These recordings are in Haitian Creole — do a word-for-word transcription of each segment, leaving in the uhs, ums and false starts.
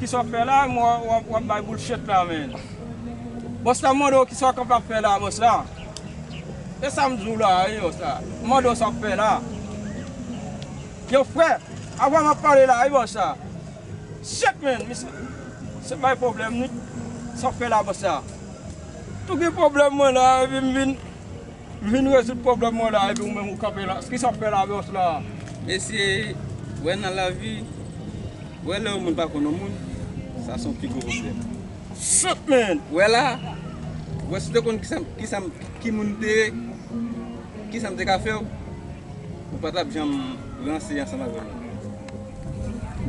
Kisa w ap fè la, mwen w ap, w ap bay bullshit la, men. Bòs la mande w kisa w kapab fè la, bòs la. E sa m di w la, wi, bòs la. M mande w sa w ap fè la. Yo, frè, avan m ap pale la, wi, bòs la. Shit, man, misye, se bay pwoblèm, ni sa w ap fè la, bòs la. Tou gen pwoblèm mwen la, epi m vin M vin rezoud pwoblèm mwen la, epi ou menm ou kanpe la. Kisa w ap fè la, bòs la? Mesye, wè nan lavi, wè lè yon moun pa konn yon moun, sa se yon pi gwo pwoblèm. Shit, man! Wè la, wè si w te konn kisa, kisa, ki moun m te ye, kisa m te ka fè w, ou pa t ap janm ranse ansanm avè m.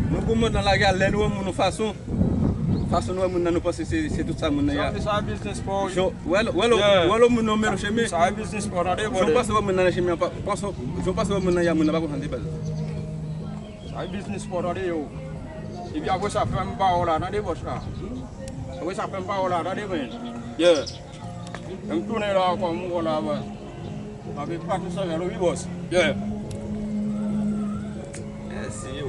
Nou gwo mond nan lari a, lè nou wè moun yon fason, fason nou wè moun nan, nou panse se, se tout sa moun nan ye a. Sa, sa biznis pa w. Jan, wè l, wè l, wè l moun nan menm chemen. Sa biznis pa w, tande, brother. Jan w panse wè moun nan nan chemen an, pa, panse, jan w panse wè moun nan ye a, moun nan pa konn sa l te baz. Sa biznis pa w, tande, yo. Epi apre sa, fè m pa w la, tande, bòs la. Apre sa, fè m pa w la, tande, men. Yeah. M tounen la ankò, m wè la, bòs. M ap pati sou zèl ou, wi, bòs. Yeah. Mèsi, o.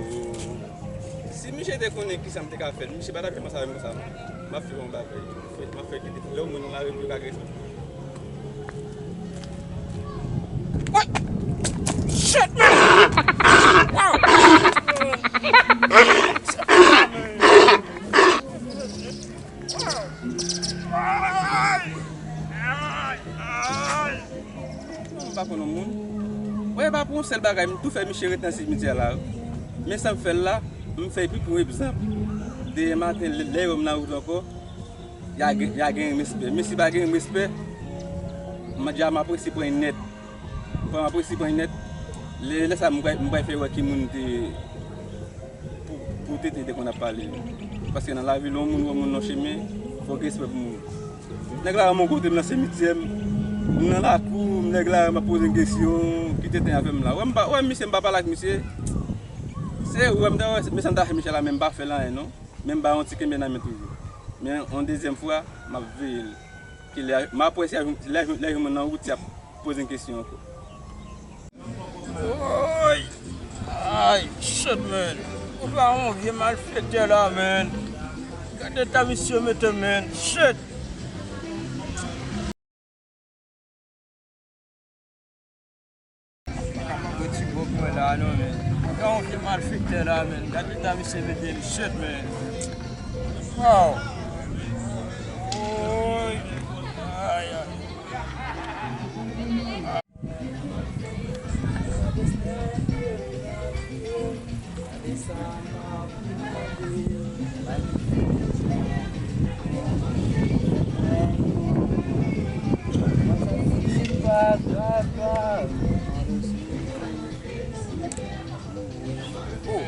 Si misye te konnen kisa m te ka fè, misye pa t ap janm sa avè m konsa, non. M ap fè yon bagay. M ap fè kite lè yon moun nan lari pou yo ka respekte. What? Shit, man! Wow! M pa konn yon moun. Wè, e pa pou yon sèl bagay, m tou fè misye ret nan simityè la. Men sa m fè l la, m fè l pi pou egzanp. Demen maten, lè, lè yo m nan wout ankò, y a gen, y a gen respè. Men si pa gen respè, m a di a m ap resi pran nèt. Fò m ap resi pran nèt. Lè, lè sa, m pral, m pral fè wè ki moun te pou, pou tete te konn ap pale. Paske nan lavi, lè yon moun wè moun nan chemen, fòk respè pou moun. Nèg la wè m yon kote, m nan simityè, m nan lakou, nèg la wè m ap poze m kesyon, ki tete avè m la. Wè m pa, wè misye, m pa pale ak misye. Se wè m ta wè, men sa m ta fè misye la, men m pa fè l anyen, non. Men m ba yon ti kenbe nan men toujou. Men yon dezyèm fwa, m ap veye l. Ki lè, m ap wè si lè, lè, lè moun nan wout, y ap poze m kesyon ankò. Woy! Ay, shit, man. Ou pa yon vye malfektè la, man. Gade eta misye mete, man. Shit! Pa ka manke ti gwòg mwen la, non, man. Pa ka yon vye malfektè la, man. Gade eta misye mete m, shit, man. Wow! Woy! Ay, ay. Oh!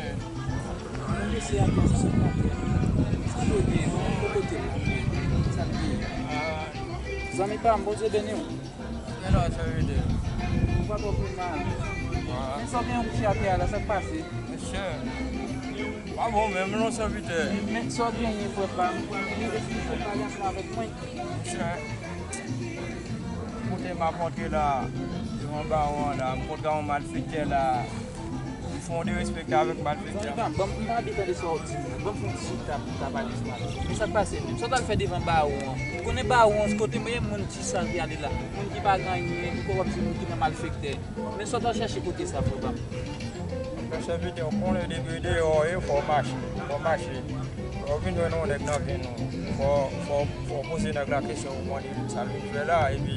Mwen mesye a, sa sa k ap fè? Sa yo gen? Mwen kote l? Sa l gen? Zanmi pa m, Bondye beni w. Gen lòt sèvitè. Ou pa twò pi mal. Men sa w gen yon kouche atè a la, sa k pase? Mesye, pa bon menm non sèvitè. Men sa w genyen, frè pa m, ou pa esplike m bagay ansanm avèk mwen. Mesye, kote m ap antre la, devan bawon an la, m kontre yon malfektè la. M fè yon derespekte avèk malfektè. Zanmi pa m, ban m, m pa anvi tande sa w ap di m nan. Ban m fè yon ti chita pou m ta pale sou malfektè. Men sa k pase menm? Sa w t al fè devan bawon an? Ou konnen bawon an, kote mwen ye, moun ki sa ki ale la? Moun ki pa gen anyen, ou kwè w ap di moun ki nan malfektè. Men sa w t al chèche kote sa, frè pa m? Monchè sèvitè, ou konnen depi deyò e fò w mache, fò w mache. Lè w vin jwenn yon nèg nan vi nou, fò, fò, fò w poze nèg la kesyon pou mande l sa l vin fè la, epi,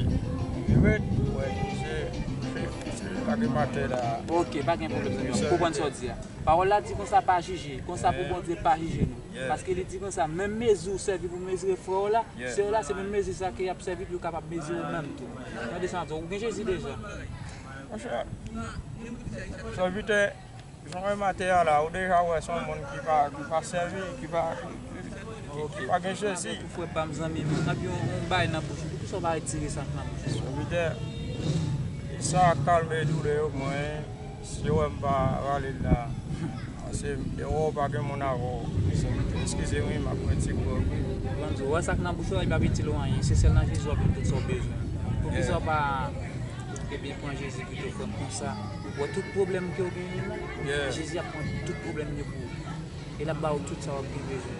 epi ret, w wè, misye, misye, misye pa gen matè la. Ok, pa gen pwoblèm, zanmi. M konprann sa w di a. Pawòl la di konsa, pa jije. Konsa pou Bondye pa jije nou. Paske li di konsa, menm mezi ou sèvi pou mezire frè w la, sè w la, se menm mezi sa ke y ap sèvi pou yo kapab mezire w menm tou. Tande sa m ap di w, ou gen Jezi deja. Monchè, sèvitè, jan w wè m atè a la, ou deja wè se yon moun ki pa, ki pa sèvi, ki pa, ki, ki, ki pa gen Jezi. Pou frè pa m, zanmi m, m ap yon, yon bay nan bouch ou. Poukisa w pa retire sa k nan bouch ou? Sèvitè, sa kalme doulè yo pou mwen. Si w wè m pa rale l la, paske dewo pa gen moun avè w. Eskize m wi, m ap pran ti gwòg. Ban m di w, wè sa k nan bouch ou a, li p ap itil ou anyen. Se sèl nan Jezi w ap jwenn tout sa w bezwen. Poukisa w pa, ebyen, pran Jezi pito, frè m, konsa? Wè tout pwoblèm ke w genyen la, Jezi ap pran tout pwoblèm yo pou ou. E l ap ba ou tout sa w ap gen bezwen.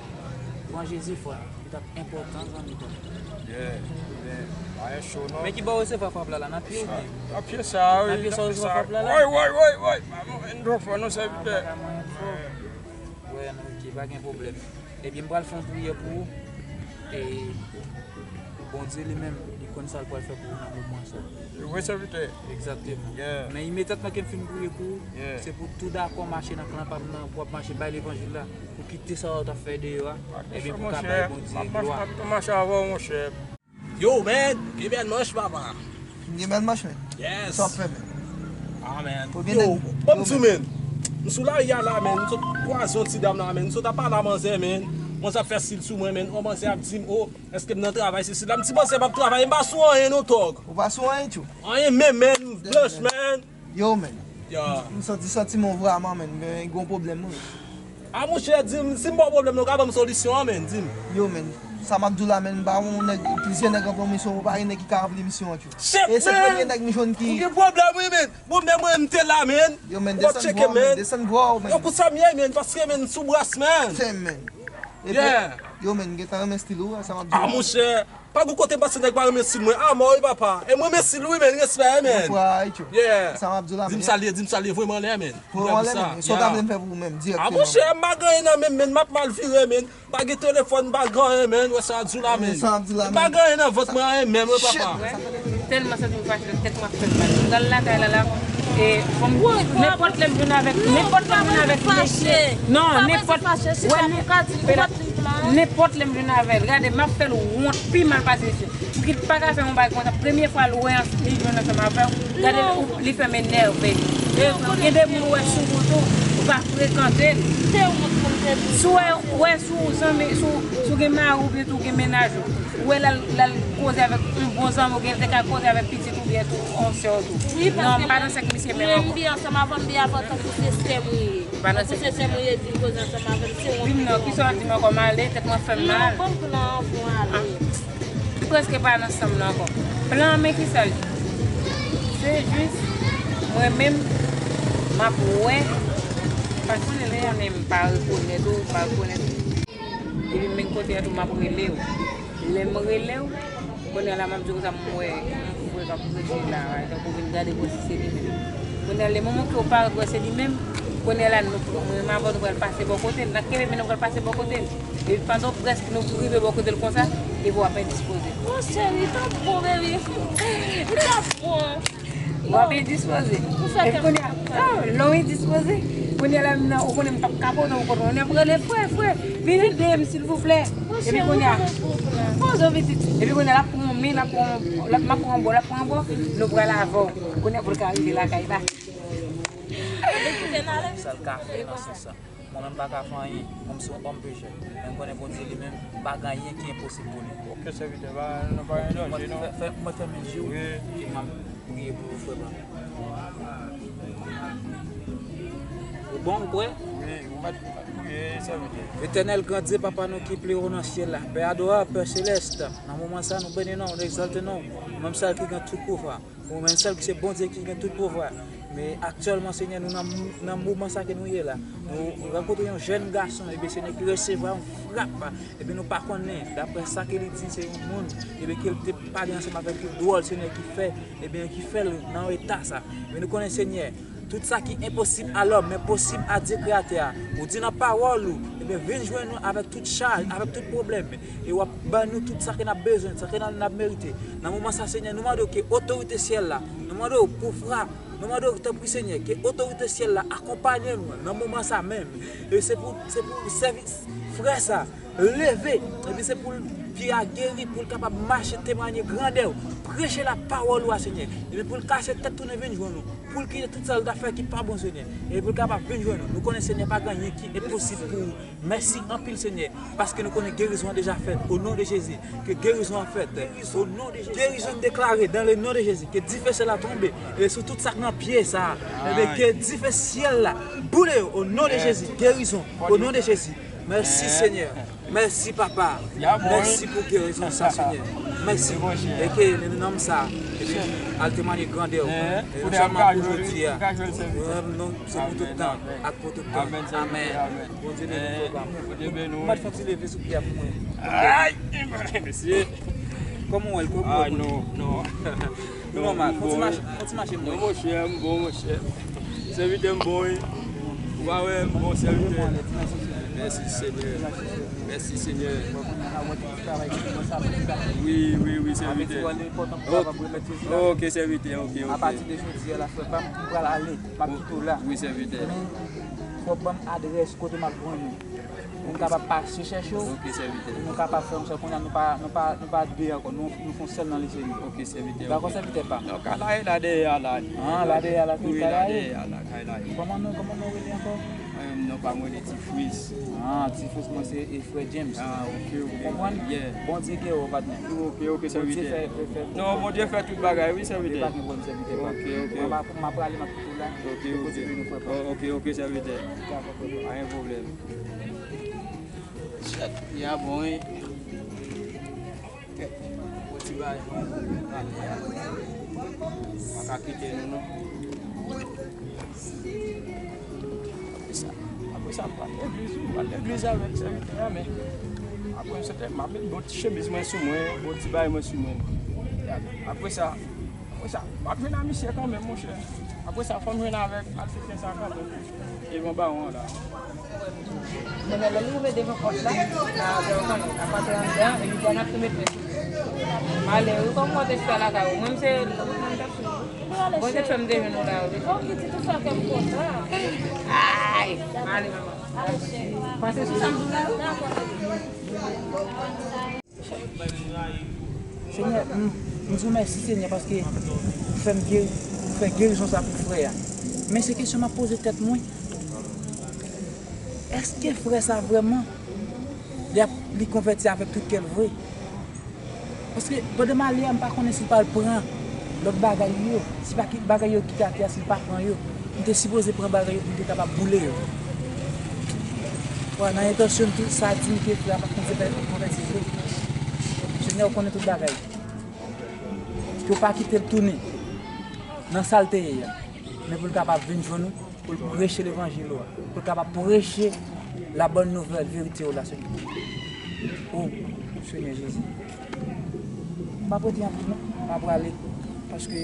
Pran Jezi, frè. Li t ap enpòtan, zanmi, frè. Men ki bò w resevwa frap la, la? Nan pye oubyen? Nan pye sa, wi. Nan pye sa w resevwa frap la, la? Woy, woy, woy, woy. Maman, enn dwa fò, non, sèvitè. Wè, non, ok, pa gen pwoblèm. Ebyen, m pral fè yon priyè pou ou. E Bondye li menm, li konn sa l pral fè pou ou nan moman sa. Wi, sèvitè. Egzakteman. Men imedyatman ke m fin priye pou ou, se pou w tou dakò mache nan plan pa m nan, pou w ap mache bay levanjil la, pou w kite sa w t ap fè deyò a, ebyen pou w ka bay Bondye glwa. M ap mache avè w, monchè. Yo, man, gen bèl manch, papa. Gen bèl manch, man. Yes. Sa w ap fè, man? Ah, man. Yo, ban m di w, man. M sou lari a la, man. M sot kwaze yon ti dam la, man. M sot ap pale a manzè, man. Manzè ap fè stil sou mwen, man. Yon manzè ap di m, o, èske m nan travay, sesi la. M di manzè m ap travay, m pa sou anyen, non, tòg. Ou pa sou anyen, tjou? Anyen menm, man. M blanch, man. Yo, man. M santi, santi mwen vrèman, man. Men gen yon pwoblèm, wi. A monchè, di m, si m ba w pwoblèm nan, w ka ban m solisyon an, man, di m. Yo, man, sa m ap di w la, man, m pa wè yon nèg, plizyè nèg ap pran misyon, pa gen nèg ki ka ranpli misyon an, tjou. Shit, man! E se premye nèg m jwenn ki... Ou gen pwoblèm, wi, man. Bon, men mwen, m te la, man. Yo, man, desann vwa w, man, desann vwa w, man. Yo, pou sa m ye, man, paske, man, m sou bras, man. Sèm, man. Epi, yo, man, m gentan renmen stil ou, sa m ap di w. A monchè, pa gon kote m pase nèg pa renmen stil mwen. A mò wi papa. E mwen renmen stil wi, man, respè, man. Mwen kwè, tjou. Yeah. Sa m ap di w la, man. Di m sa l ye, di m sa l ye, voye m anlè, man. Voye m anlè, man. Sa w ta vle m fè pou ou menm, dirèkteman? A monchè, m pa gen anyen nan men m, man, m ap mal vire, man. M pa gen telefòn, m pa gen anyen, man. Wè sa w ap di w la, man. Sa w ap di w la, man. M pa gen anyen nan vant mwen, anyen menm, wi papa. Tèlman santi m fache, tèt mwen ap fè m mal. M pral lakay la, la. E, fò m, nenpòt lè m jwenn avèk, nenpòt lè m jwenn avèk mesye. Non, nenpòt, wè, nenpòt lè m jwenn avè l, gade, m ap fè l wont pi mal pase mesye. Pou ki l pa ka fè yon bagay konsa, premye fwa l wè li jwenn ansanm avè w, gade l, li fè m enève. E gen de moun ou wè sou wout ou, ou pa frekante l. Si w wè, wè sou zanmi, sou, sou gen mari w oubyen tou gen mennaj ou, ou wè l al, l al koze avèk yon bon zanmi w, oubyen l te ka koze avèk pitit ou oubyen tou yon sè w tou. Non, m pa nan sèk misye menm ankò. Mwen m byen ansanm avè m, byen avè w tankou se sè m ou ye. Tankou se sè m ou ye, di l koze ansanm avè m, se wont. Vin non, kisa w ap di m ankò, m ale, tèt mwen fè m mal. Non, ban m plan an pou m ale. M prèske pa nan sanm nan ankò. Plan an, men kisa l ye? Se jis mwen menm, m ap wè, paske ou konnen m pa rekonèt ou, m pa rekonèt ou. Epi menm kote a tou, m ap rele w. Lè m rele w, kounye a la, m ap di w konsa, m wè yon frè k ap preche la, tankou vin gade pou wè si se li menm. Kounye a, lè moman ke w parèt wè se li menm, kounye a la, nou, mwen menm avè w, nou pral pase bò kote l. N ap kenbe men, nou pral pase bò kote l. Epi pandan w prèske nou rive bò kote l konsa, epi w ap endispoze. Monchè, li t ap bon, baby. Li t ap bon. W ap endispoze. Epi kounye a, oh, lè w endispoze, kounye a la menm nan, ou konnen m p ap ka poze w kote, kounye a m rele frè, frè, vin ede m silvouplè. Epi kounye a, poze w pitit. Epi kounye a l ap pran yon men, l ap pran yon, l ap, m ap pran yon bò, l ap pran yon bò, nou pral avè w. Kounye a pou l ka rive lakay la. Sa l ka fè nan sans sa. Mwen menm m pa ka fè anyen. Mwen m se yon òm pechè. Men m konnen Bondye li menm, pa gen anyen ki enposib pou li. Ok, sèvitè, pa, nou pa gen danje, non. Fè, fè, mwen fèmen je w, wi, e m ap priye pou ou, frè pa m. Ou bon, ou prè? Wi, ou mèt, ou mèt priye, sèvitè. Etènèl, gran Dye, Papa nou ki pi wo nan syèl la, Pè adorab, Pè selès, nan moman sa, nou beni non w, nou egzalte non w, ou menm sèl ki gen tout pouvwa. Ou menm sèl ki se Bondye ki gen tout pouvwa. Men aktyèlman, Senyè, nou nan, nan moman sa ke nou ye la. Nou rankontre yon jèn gason, ebyen, Senyè, ki resevwa yon frap. Ebyen, nou pa konnen, daprè sa ke li di, se yon moun, ebyen, ke l te pale ansanm avèk yon dwòl, Senyè, ki fè, ebyen, ki fè l nan yon eta sa. Men nou konnen, Senyè, tout sa ki enposib a lòm, men posib a Dye Kreyatè a. Ou di nan pawòl ou, ebyen, vin jwenn nou avèk tout chaj, avèk tout pwoblèm. E w ap ban nou tout sa ke n ap bezwen, sa ke n ap, n ap merite. Nan moman sa, Senyè, nou mande w ke otorite syèl la, nou mande w pou frap, nou mande w, tanpri, Senyè, ke otorite syèl la akonpaye nou nan moman sa menm. E se pou, se pou sèvis frè sa leve, epi se pou l pye a geri, pou l kapab mache temwaye grandè w, preche lapawòl ou a, Senyè. Epi pou l kase tèt tounen vin jwenn nou, pou l kite tout sa l ta fè ki pa bon, Senyè, epi pou l kapab vin jwenn nou. Nou konnen, Senyè, pa gen anyen ki enposib pou ou. Mèsi anpil, Senyè, paske nou konnen gerizon an deja fèt, o non de Jezi. Ke gerizon an fèt, o non de Jezi. Gerizon deklare dans le nom de Jésus. Ke dife syèl la tonbe, e sou tout sa k nan pye sa. Ebyen, ke dife syèl la boule yo, o non de Jezi. Gerizon, o non de Jezi. Mèsi, Senyè. Mèsi, Papa. Mèsi pou gerizon sa, Senyè. Mèsi. E ke nan non sa, ebyen, al temwaye grandè w. Non sèlman pou jodi a. Non, se pou tout tan ak pou tout tan. Amèn. Bondye beni w, frè pa m. Ou mèt fè yon ti leve sou pye a pou mwen. Ay, mesye. Kòman w wè l? Kòman w wè l? Non, non. Nou nòmal. Fò ti mache, fò ti mache mwen. Non, monchè, m bon, monchè. Sèvitè m bon, wi. Ou pa wè, m bon sèvitè. Mèsi, Senyè. Mèsi, Senyè. Wi, wi, wi, sèvitè. Ok, sèvitè, ok, ok. Apati de jodi a la, frè pa m, m pral ale, m ap kite w la. Wi, sèvitè. Men, fò w ban m adrès kote m ap jwenn ou. Pou m kapab pase chèche w. Ok, sèvitè. Pou nou kapab fè yon sèl. Kounye a, nou pa, nou pa, nou pa de ankò. Nou, nou fè yon sèl nan li, Senyè. Ok, sèvitè. Dakò, sèvitè pa m. Non, kay la e la dèyè a la. Ah, la dèyè a la, wi, kay la e. Kay la. Kòman non, kòman non rele ankò? Mwen menm, non pa m rele Ti Fris. Ah, Ti Fris, mwen se, e, frè James. Ah, ok, ok. Ou konprann? Yeah. Bondye gen ou, patnè. Ok, ok, sèvitè. Bondye fè, fè, fè. Non, Bondye fè tout bagay, wi, sèvitè. Pa gen pwoblèm, sèvitè. Ok, ok. Mwen, m ap, m ap prale, m ap kite w la. Ok, ok. Kote nou, frè pa m. Ok, ok, sèvitè. Dakò, frè pa m. Pa gen pwoblèm. Chèt, li a bon, wi. Bon ti bagay. Pa ka kite nou, non. Apre sa, apre sa, m pral legliz, wi, m pral legliz avèk sèvitè a, men apre m sèten, m ap met bon ti chemiz mwen sou mwen, bon ti bagay mwen sou mwen. Apre sa, apre sa, m ap jwenn a misye kanmenm, monchè. Apre sa, fò m jwenn avèk malfektè sa kanmenm. Devan bawon an la. Men lè li rive devan pòt la, la, lè w konnen, ap antre anndan, epi lè n ap tonbe prèske. Malere, kòman w te fè lakay ou? Mwen, m se, mwen, m t ap sou. Bon, se fè m te jwenn ou la, wi. Fò w kite tout sa, kè m kontan. Ay, malere. Pase sou sa m di w la, wi. Senyè, m, m di w mèsi, Senyè, paske ou fè m geri, ou fè gerizon sa pou frè a. Men se kesyon m ap poze tèt mwen. Èske frè sa vrèman, li ap, li konvèti avèk tout kè l vre? Paske pandan m ale a, m pa konnen si l pral pran lòt bagay yo, si pa ki, bagay yo kite atè a, si l pa pran yo. M te sipoze pran bagay yo pou m te kapab boule yo. Bon, nan entansyon m tou, sa di m ke frè a pa t konn se pa konvèti vre. Senyè, ou konnen tout bagay. Ke w pa kite l tounen nan sa l te ye a, men pou l kapab vin jwenn ou, pou l preche levanjil ou a, pou l kapab preche la bòn nouvèl, verite ou la, Senyè. O, Senyè Jezi. M p ap rete anpil non, m ap prale, paske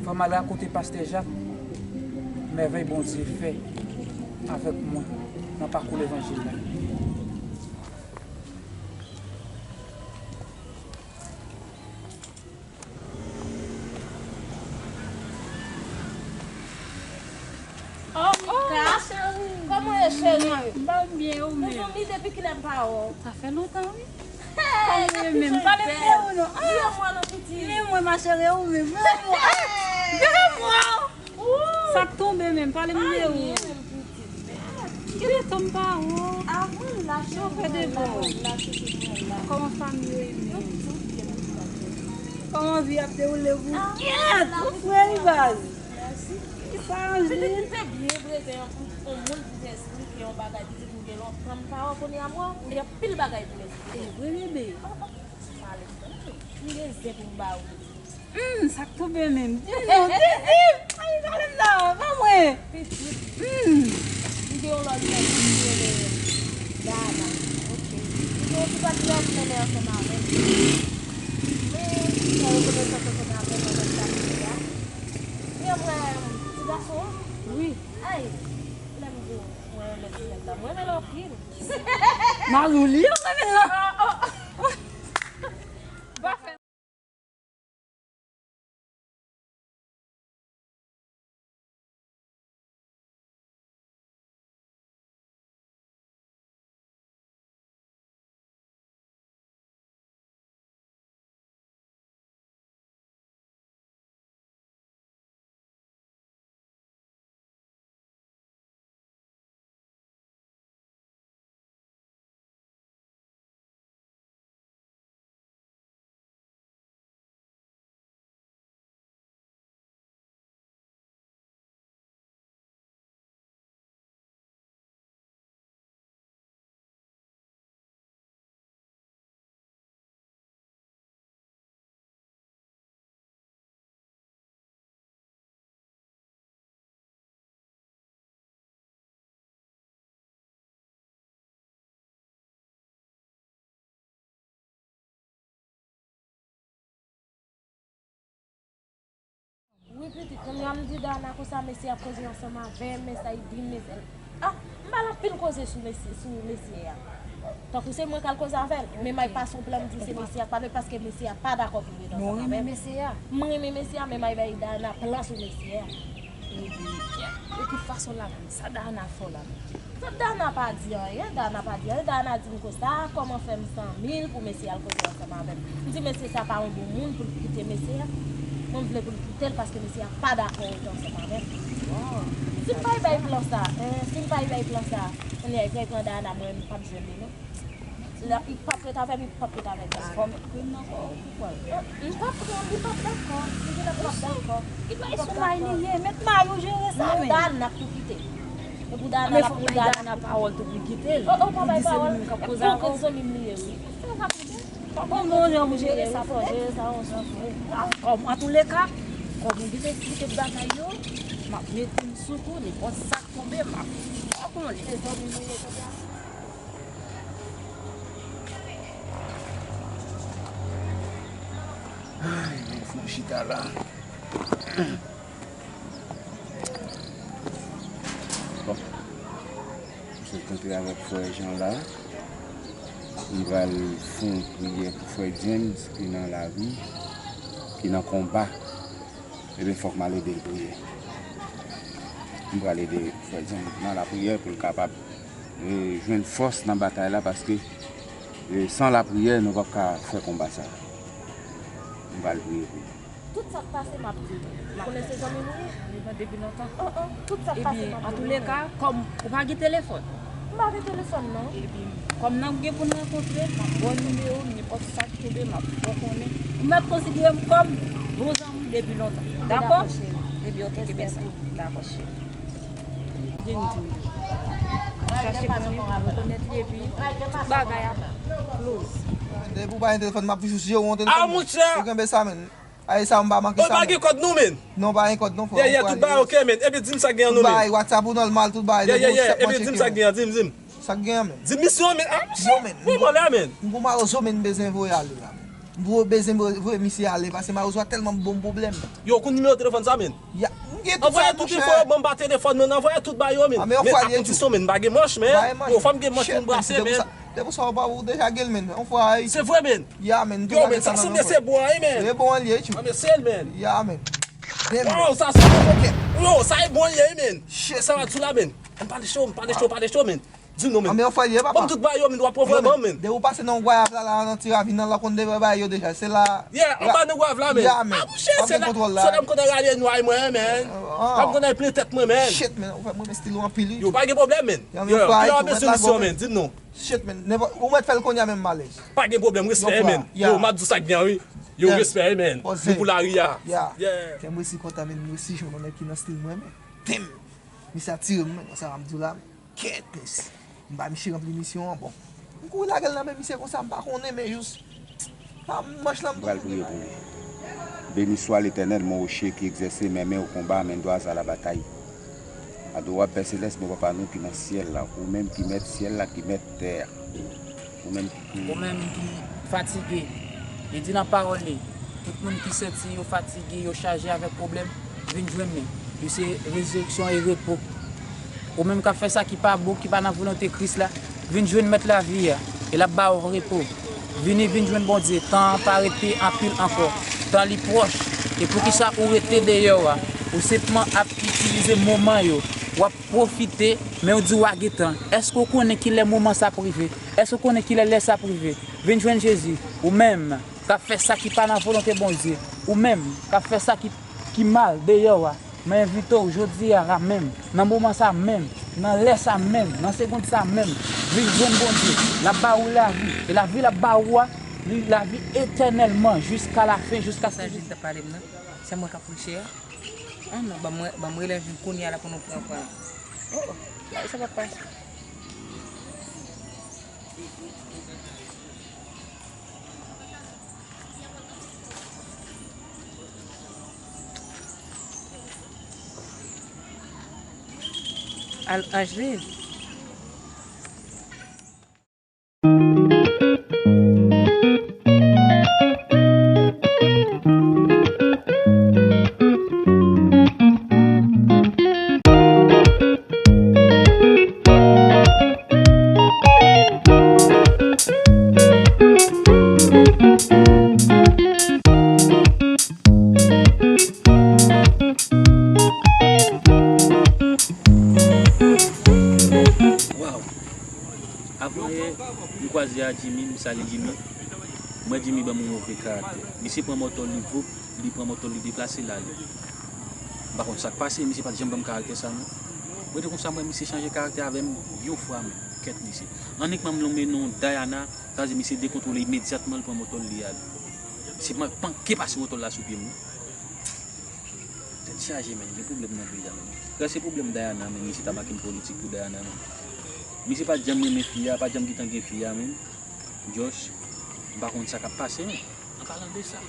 fò m al rakonte pastè Jak mèvèy Bondye fè avèk mwen nan pakou levanjil la. Oh, oh, ma chérie. Kòman w ye, cheri? M ba w byen, ou menm? Ou vomit depi kilè m pa wè w? Sa fè lontan, wi. Hey, kòman w ye menm? Pale m de ou non. Ah! Di mwen non, pitit. Men mwen, ma chérie, ou menm. Vire mwen. Vire mwen. Sa k tonbe menm? Pale m de ou. Anyen menm, pitit. Ki letan m pa wè w? Avan la, cheri, mwen la, mwen la, cheri, mwen la. Kòman fanmi yo ye menm? Tout, tout byen, tout byen. Kòman vi ap dewoule pou ou? Ou fre wi baz. Mèsi. Ki sa Angeline? Pitit, m te byen bezwen yon, yon moun pou m esplike yon bagay, pitit, m gen lontan m pa wè w, kounye a m wè w, m gen anpil bagay pou m esplike w. E vre, bebe? Oh, oh, pale, m gen zen pou m ba ou, pitit. Hmm, sa k tonbe menm? Di m non, di, di m! Ay, pale m non, ban mwen! Pitit. Hmm. M gen yon lòt nèg ki rele Dana. Ok. M gen yon ti patnè m mennen ansanm avè m. Men, m fè rekonesans ansanm avè m nan lòt katye a. Men mwen, ti gason an. Wi. Ay, lè m di w, mwen renmen ti nèg la. Mwen renmen l anpil. Mari w li, ou renmen l lan? Wi, pitit, kounye a m di Dana konsa, mesye ap koze ansanm avè m, men sa l di m, men sa l, ah, m ba l anpil koze sou mesye, sou mesye a. Tankou se mwen k al koze avè l, men may pase yon plan, m di se mesye a k pale, paske mesye a pa dakò pou l ret ansanm avè m. Men w renmen mesye a? M renmen mesye a, men may bay Dana plan sou mesye a. Ebyen, de tout fason la menm, sa Dana fè w la menm? Sa Dana pa di anyen, Dana pa di anyen. Dana di m konsa, kòman fè m san mil pou mesye a al koze ansanm avè m? M di mesye sa pa yon bon moun pou l kite mesye a. Mwen m vle pou l kite l paske mesye a pa dakò rete ansanm avè m. Si m pa bay plan sa, eh, si m pa bay plan sa, kounye a, li pral pran Dana, mwen m p ap jwenn li non. La, li p ap ret avè m, li p ap ret avè Dana. Fò m pran nan kò w pou kwè. Eh, li p ap pran, li p ap dakò. Li genlè p ap dakò. Ki bay sou may li ye? Met may ou jere sa, men. Non, Dana pou kite. E pou Dana la, pou Dana pawòl tou pou kite l. Oh, oh, pa bay pawòl. Pou di se li menm k ap koze avè w. Zanmi m li ye, wi. Bon, bon, jan pou jere sa, pou jere sa, on s'en fout. Kòm, antouleka, kòm ou gentan kite bagay yo, m ap mete m sou kou, nenpòt sa k tonbe, m ap fè w konnen. Se zanmi m li ye, kounye a. Ay, men fò m chita la. Bon. M sot rantre avèk frè Jan la. M pral fè yon priyè pou frè James ki nan lari, ki nan konba. Ebyen, fòk m al ede l priye. M pral ede frè James nan lapriyè pou l kapab, e, jwenn fòs nan batay la, paske, e, san lapriyè, nou p ap ka fè konba sa a. M pral priye pou li. Tout sa k pase, m ap di w. Ou konnen se zanmi m ou ye? Li van depi lontan. Oh, oh, tout sa k pase, m ap di w. Ebyen, antouleka, kòm ou pa gen telefòn? M pa gen telefòn, non. Ebyen, kòm n ap gen pou n rankontre, m ap ba w nimewo m, nenpòt sa k tonbe, m ap fè w konnen. Ou mèt konsidere m kòm bon zanmi depi lontan. Dakò? Ebyen, oke, kenbe sa. Dakò, cheri. Byen di w. Chache konnen, rekonèt li, epi tout bagay ap close. Depi w pa gen telefòn, m ap jis jere yon telefòn. Ah, monchè! Ou kenbe sa, men. Ay, sa m pa manke sa, men. Ou pa gen kòd non, men. Non, pa gen kòd non, frè. Yeah, yeah, tout bagay oke, men. Epi di m sa k gen an nou, men. Tout bagay, WhatsApp ou nòmal, tout bagay. Yeah, yeah, yeah. Epi di m sa k gen an, di m, di m. Sa k gen an, men? Di m misyon an, men. Ah, monchè. Yo, men. Wi, mwen la, men. M gon mawozo, men, m bezwen voye ale la, men. M bezwen voye, voye misye ale, paske mawozo a tèlman bon pwoblèm. Yo, ou konn nimewo telefòn sa, men? Ya, m gen tout sa, monchè. Anvoye tout enfo yo ban m pa telefòn, men. Anvoye tout ba yo, men. Men a kondisyon, men, m pa gen manch, men. Yo, fò m gen manch pou m brase, men. Depi sa, ou pa, ou deja gen l, men. On fwa, ay. Se vre, men. Ya, men. Yo, men, sa sanble se bon an, men. Se bon an, li ye, tchou. An, men, se l, men. Ya, men. Wow, sa se bon. Yo, sa e bon, li ye, men. Shit. Sa va di la, men. M pale cho, m pale cho, pale cho, men. Di nou, men. An, men on fwa, li ye, papa. Ban m tout ba yo, men, w ap pran vre ban m, men. Depi ou pase nan Gwayav la, la, nan Ti Ravin nan, la, konn depi ba yo deja. Se la. Yeah, anba nan Gwayav la, men. Ya, men. Ah, monchè, se la. Sòlè m konn rale nway mwen, men. M konn al plen tèt mwen, men. Shit, men. Ou fè mwen stil ou anpil, wi. Yo, pa gen pwoblèm, men. Yo, kilè w bezwen misyon, men, di m non. Shit, men. Nenpòt, ou mèt fè l kounye a menm, m alèz. Pa gen pwoblèm, respè, men. Yo, m ap di w sa k gen, wi. Yo, respè, men. Nou pou lari a. Yeah. Kè m resi kontan, men, m resi jwenn yon nèg ki nan stil mwen, men. Damn. Misye atire m, men, sa m ap di w la, men. Kèt, mesye. M ba misye ranpli misyon an, bon. M kouri lage l nan men misye konsa, m pa konnen, men jis. Pa manch lan m pral priye pou li. Béni soit l'Éternel, mon rocher qui exerce mes mains au combat, mes doigts à la bataille. Adore Pè Selès, mon Papa nou ki nan syèl la, ou menm ki mèt syèl la, ki mèt tè a. Ou menm ki... Ou menm ki fatige, li di nan pawòl li, tout moun ki santi yo fatige, yo chaje avèk pwoblèm, vin jwenn mwen. Li se rezireksyon e repo. Ou menm k ap fè sa ki pa bon, ki pa nan volonte Kris la, vin jwenn Mèt lavi a, e l ap ba w repo. Vini, vin jwenn Bondye. Tan an pa rete anpil ankò. Tan li pwòch. E poukisa ou rete deyò a? Ou senpman ap itilize moman yo. W ap pwofite, men w di w a gen tan. Èske w konnen kilè moman sa ap rive? Èske w konnen kilè lè sa ap rive? Vin jwenn Jezi. Ou menm k ap fè sa ki pa nan volonte Bondye, ou menm k ap fè sa ki, ki mal deyò a, mwen envite w jodi a la menm, nan moman sa menm, nan lè sa menm, nan segonn sa menm, vin jwenn Bondye. L ap ba ou lavi. E lavi l ap ba ou a, li lavi etènèlman, jiska lafen, jiska... Sa Jezi t ap pale m nan, se mwen k ap preche a. Ah non, ban mwen, ban mwen rele vin kounye a la pou nou pran pran. Oh, oh, sa p ap pase. Al, Angeline. Avan yè, m kwaze a Jimmy, m salye Jimmy. M wè Jimmy ban m yon move karaktè. Misye pran mòto l, li voup, li pran mòto l, li deplase l ale. M pa konn sa k pase, misye pa t janm ban m karaktè sa non. Mwen te konsa, m wè misye chanje karaktè avè m yon fwa menm. Kèt misye. Annik m lonmen non Diana, sa vle di misye dekontwole imedyatman, l pran mòto l, li ale. Misye manke pase mòto l la sou pye m wi. Tèt chaje, menn. Gen pwoblèm nan peyi a, menn. Frè, se pwoblèm Diana, menn. Misye ta make m politik pou Diana, menn. Misye pa t janm renmen fi a, pa t janm gentan gen fi a, menn. Josh, m pa konn sa k ap pase, menn. An palan de sa,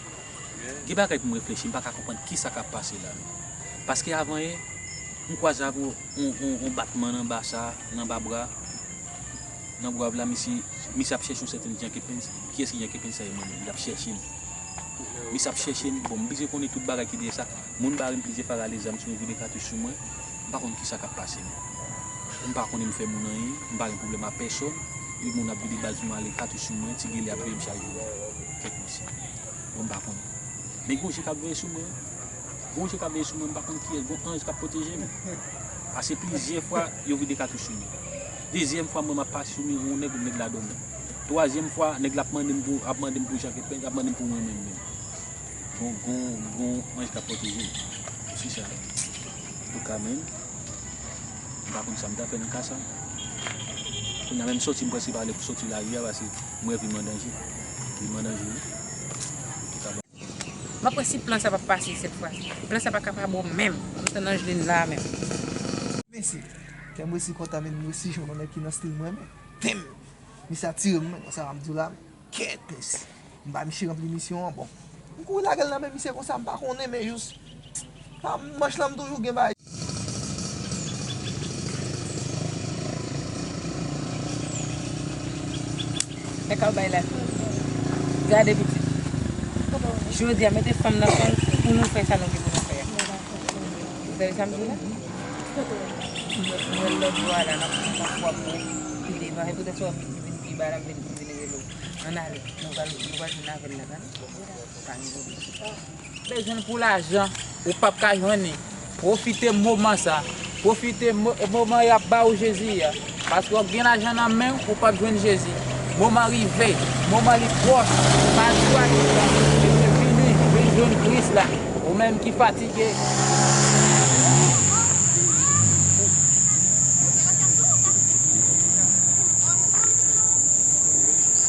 gen bagay pou m reflechi, m pa ka konprann ki sa k ap pase la, menn. Paske avan yè, m kwaze avè yon, yon, yon batman nan ba sa, nan ba bra. Nan Gwav la, misye, misye ap chèche yon sèten Jean Kepens. Kiyès ki Jean Kepens sa ye, mwen menm? L ap chèche m. Misye ap chèche m. Bon, m bezwen konnen tout bagay ki dèyè sa. Moun bare m plizyè fwa, rale zam sou mwen, vide katouch sou mwen. M pa konn ki sa k ap pase m. M pa konnen m fè moun anyen. M pa gen pwoblèm ak pèsòn. Epi moun ap vide bal sou mwen, ale katouch sou mwen, ti gele ap veye m chak jou. Kèt mesye. Bon, m pa konnen. Men gon je k ap veye sou mwen. Gon je k ap veye sou mwen, m pa konn kiyès, gon anj k ap pwoteje m. Pase plizyè fwa, yo vide katouch sou mwen. Dezyèm fwa, mwen m ap pase sou men yon nèg, nèg la dòmi. Twazyèm fwa, nèg la ap mande m pou, ap mande m pou Jean Kepens, ap mande m pou mwen menm menm. Gon, gon, gon anj k ap pwoteje m. Se sa. Antouka, menm, m pa konn sa m ta fè nan ka sa. Kounye a menm soti, m prèske pa vle soti lari a, paske m wè vi m an danje. Vi m an danje, wi. M ap wè si plan sa p ap pase sèt fwa. Plan sa pa ka pa bon menm. M tann Angeline la menm. Mesye, kè m resi kontan, men m resi jwenn yon nèg ki nan stil mwen, men. Tem! Misye atire m, men, konsa m ap di w la, men. Kèt, mesye. M ba misye ranpli misyon an, bon. M kouri lage l nan men misye konsa, m pa konnen, men jis. A, manch lan, m toujou gen bagay. Nèg k ap bay la. Gade pitit. Jodi a, mete fanm nan fanm pou nou fè sa nou gen pou nou fè a. Ou tande sa m di w la? Mwen, mwen lòt bò a la, n ap, n ap fwa pou ki devan. E poutèt sa w ap vin pi ba la, m vin, m vin rele w. Ann ale. Nou pral, nou pral vin avè l la, tande? Pa gen pwoblèm. Bezwen l pou lajan, ou p ap ka jwenn li. Pwofite moman sa. Pwofite mo-, moman y ap ba ou Jezi a. Paske w ap gen lajan nan men w, ou p ap jwenn Jezi. Moman rive, moman li pwòch. Pa di w a di sa, mesye, vini, vin jwenn Kris la. Ou menm ki fatige.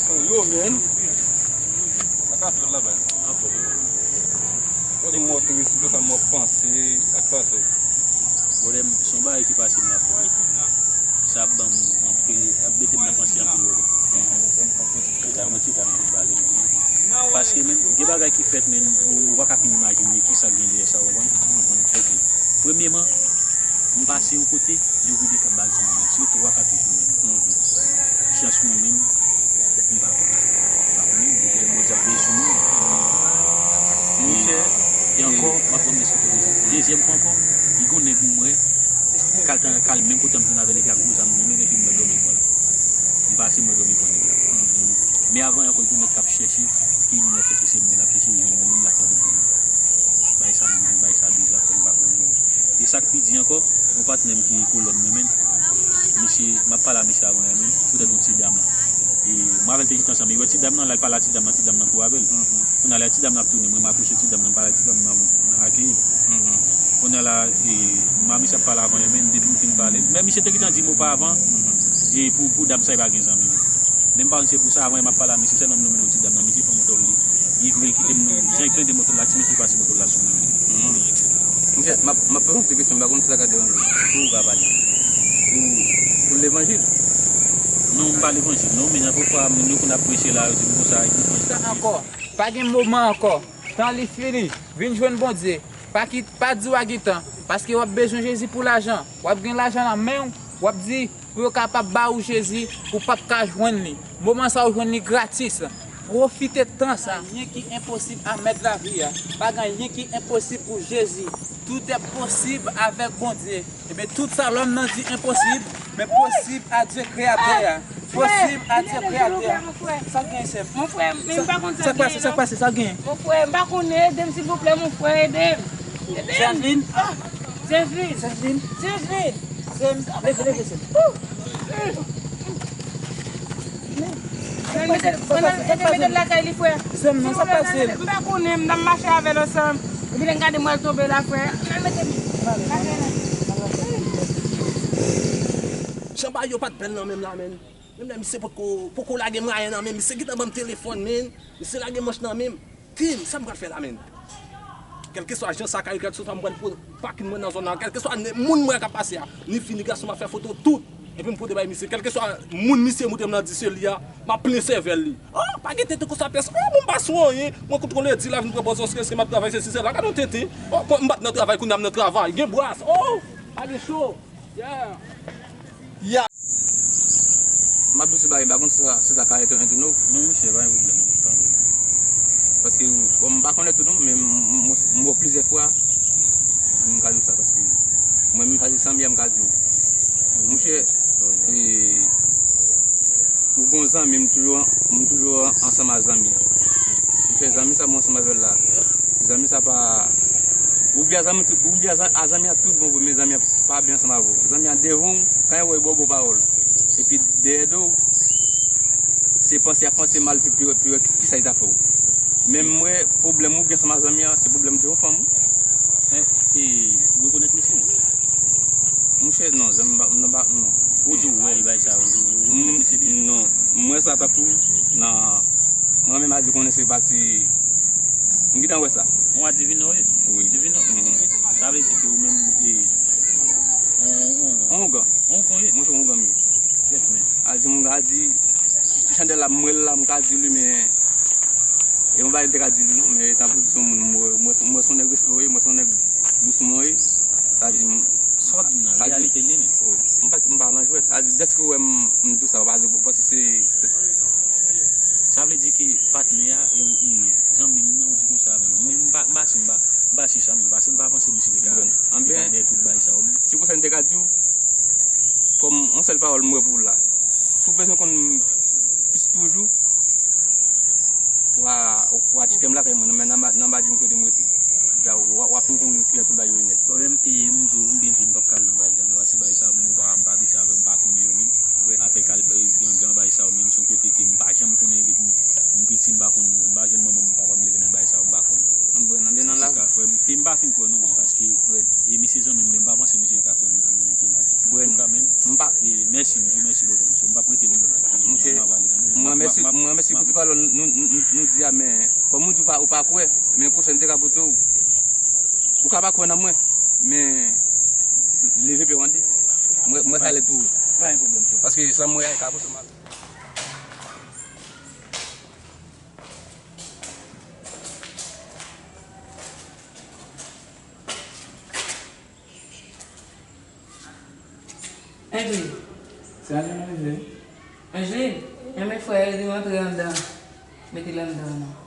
Oh, yo, man. Sa ka fèt la, bay. Anfòm, wi. Kote m wè w te resi konsa, m wè w panse, sa k pase w? Brother, m, se yon bagay ki pase m la, frè. Sa ap ban m anpil, ap mete m nan panse anpil, brother. Chita, mwen chita, m vin pale. Paske, men, gen bagay ki fèt, men, ou, ou pa ka fin imajine ki sa k gen dèyè sa, ou konprann? Ok. Premyèman, m pase yon kote, yo vide kat bal sou mwen. Se twa kat yo sou mwen. Chans mwen menm, m pa, m pa konnen, depi lè Bondye ap veye sou mwen. Monchè, e ankò, m ap ranmèsye Bondye. Dezyèm fwa ankò, li gon nèg m wè, k al tan, k al menm kote a m te nan avè nèg la, gwo zam nan men l, epi m wè dòmi pran l. M pase, m wè dòmi pran nèg la. Men avan ankò, li gon nèg k ap chèche, ki moun l ap chèche, se mwen l ap chèche, li jwenn mwen menm, l ap mande m pou mwen. Bagay sa, bagay sa biza, frè, m pa konnen. E sa k pi di ankò, yon patnè m ki kolòn mwen, men, misye, m ap pale a misye avan yè, men, poutèt yon ti dam la. E mwen avè l te chita ansanm, e wè ti dam nan, l al pale a ti dam nan, ti dam nan kouri avè l. Kounye a lè ti dam nan ap tounen, mwen m apwoche ti dam nan, m pale a ti dam nan, nan akeyi l. Kounye a la, e, mwen a misye ap pale avan yè, men, depi m fin pale, men misye te gentan di m oparavan, e pou, pou dam sa, li pa gen zanmi. Men m pa konn se pou sa, avan yè m ap pale a misye, sèlman m lonmen non ti dam nan, misye pran moto l li. Li vre kite m, jan li plende moto l la, ti mesye pase moto l la sou mwen menm. Monchè, m ap, m ap poze yon ti kesyon, m pa konn si sa ka deranje w. Pou ou ka pale? Pou, pou levanjil? Non, m pa levanjil, non, men anpil fwa, moun yo konn ap preche la, yo di m konsa, ki levanjil. Ankò, pa gen moman ankò. Tan li fini. Vin jwenn Bondye. Pa kit, pa di w a gen tan, paske w ap bezwen Jezi pou lajan. W ap gen lajan nan men w, w ap di, pou yo kapab ba ou Jezi, ou p ap ka jwenn li. Moman sa ou jwenn li gratis. Pwofite tan sa. Pa gen anyen ki enposib a Mèt lavi a. Pa gen anyen ki enposib pou Jezi. Tout est possible avec Bondye. Ebyen, tout sa lòm nan di enposib, men posib a Dye Kreyatè a. Posib a Dye Kreyatè a. Sa gen, sè m? Mon frè, men m pa konn sa k pase, sa k pase, sa gen? Mon frè, m pa konnen, ede m silvouplè, mon frè, ede m. Ede m. Jasmine. Jasmine. Jasmine. Jasmine. Sè m, leve, leve, sè m. Mwen mete l, mwen ede mete l lakay li, frè. Sè m nan, sa k pase? M pa konnen, m t ap mache avè l ansanm. Epi lè m gade m wè l tonbe la, frè. Mwen mete m lakay la. Jan bagay yo pa t bèl nan men m la, menn. Menm lè misye potko, poko lage mwayen nan men m, misye gentan ban m telefòn, menn. Misye lage manch nan men m. Tim, sa m pral fè la, menn? Kèlkeswa jan sa ka ye, kèlkeswa m pral pou pakin mwen nan zòn nan, kèlkeswa ne- moun mwen k ap pase a, ni fi ni gason, m ap fè foto tout. Epi m pote bay misye. Kèlkeswa moun misye montre m nan di se li a, m ap plen sèvèl li. Oh, pa gen tenten konsa pyès. Oh, bon, m pa sou anyen. Mwen kontwole di la vin pran pòz òske m ap travay, se si se la. Gade yon tenten. Oh, m pa t nan travay, kounye a m nan travay. Gen bras. Oh, pa gen cho. Yeah. Yeah. M ap di w se bagay, m pa konn si sa, si sa ka ete ente nou. Non, monchè, pa gen pwoblèm, non, pa gen pwoblèm. Paske, bon, m pa konnen tout non, men m, m, m, m wè plizyè fwa, m ka di w sa, paske mwen menm, sa se zanmi a m ka di w. Monchè, e, ou gon zanmi, m toujou, m toujou ansanm ak zanmi an. Monchè, zanmi sa mwen ansanm avè l la, zanmi sa pa, ou byen zanmi tout, ou byen a zanmi a tout bon vre, men zanmi a pa byen ansanm avè w. Zanmi a devan w, kan yo wè, yo ba w bon pawòl. Epi dèyè do w, se panse y ap panse mal pi, pi, pi, pi sa li ta fè w. Men m wè pwoblèm ou gen ansanm ak zanmi an, se pwoblèm de yon fanm. E, e, ou rekonèt misye, non? Monchè, non, zanmi, m pa, m pa, non. Ou di w wè l bay sa, ou, ou rekonèt misye byen? Non. M wè sa tankou nan, mwen menm a di konnen se pati, m gentan wè sa. Ou a divine, wi. Wi. Divine. Mhm. Sa vle di ke ou menm, e, on, on, on ougan. On ougan, wi. Mwen se on ougan, wi. Kèt, men. A di, m ka di, ti chandèl la, m wè l la, m ka di li, men, e mwen pa te ka di li, non, men tankou di se yon moun, mwen, mwen, mwen se yon nèg respe, wi, mwen se yon nèg dousman, wi. Sa di, m, sa w ap di m nan, sa di, reyalite li, men. Oh, m pa, m pa nan jwèt. Sa di, dèske w wè m, m di w sa, w pa di, w panse se, se. Sa vle di ke patnè a, e, e, zanmi m nan, ou di konsa, men. Men m pa, m pa si, m pa, m pa si sa, men. Paske m pa panse misye te ka, te ka dèyè tout bagay sa yo, men. Si konsa m te ka di w, kòm yon sèl pawòl m wè pou w la. Si w bezwen konn plis toujou, w a, w a tcheke m lakay mwen, nan, nan, nan Badjim kote m rete. Deja, w a, w a fin konn kijan tout bagay yo ye nèt. Bon, men, e, m di w, m byen di w, m p ap ka al nan Badjim, nan, paske bagay sa yo, men, m pa, m pa abitye avè yo, m pa konnen yo, men. Afè kal, e, gangan, bagay sa yo, men, se yon kote ke m pa janm konnen depi m, m piti, m pa konn, m pa jwenn manman m, papa m leve nan bagay sa yo, m pa konn. Anben, anben nan la. Antouka, frè m, e m pa fin kwè non, paske, e misye zanmi m, men m pa panse misye ka fè m anyen ki mal. Antouka, men, m pa, e, mèsi, m di w mèsi, brother, m p ap rete non, men. Monchè, m ap ale nan, men, m, m, mwen mèsi, m, mwen mèsi pou ti pawòl nou, nou, nou, nou di a, men, kòm ou di w pa, ou pa kwè, men konsèy m te ka pote w, ou ka pa kwè nan mwen, men leve pye w an de. Mwen, mwen sa lèd pou ou. Pa gen pwoblèm, frè. Paske sa mwen ka pote w mal. Angeline. Salut, mademoiselle. Angeline, enben frè, ede m antre anndan. Mete l anndan, non.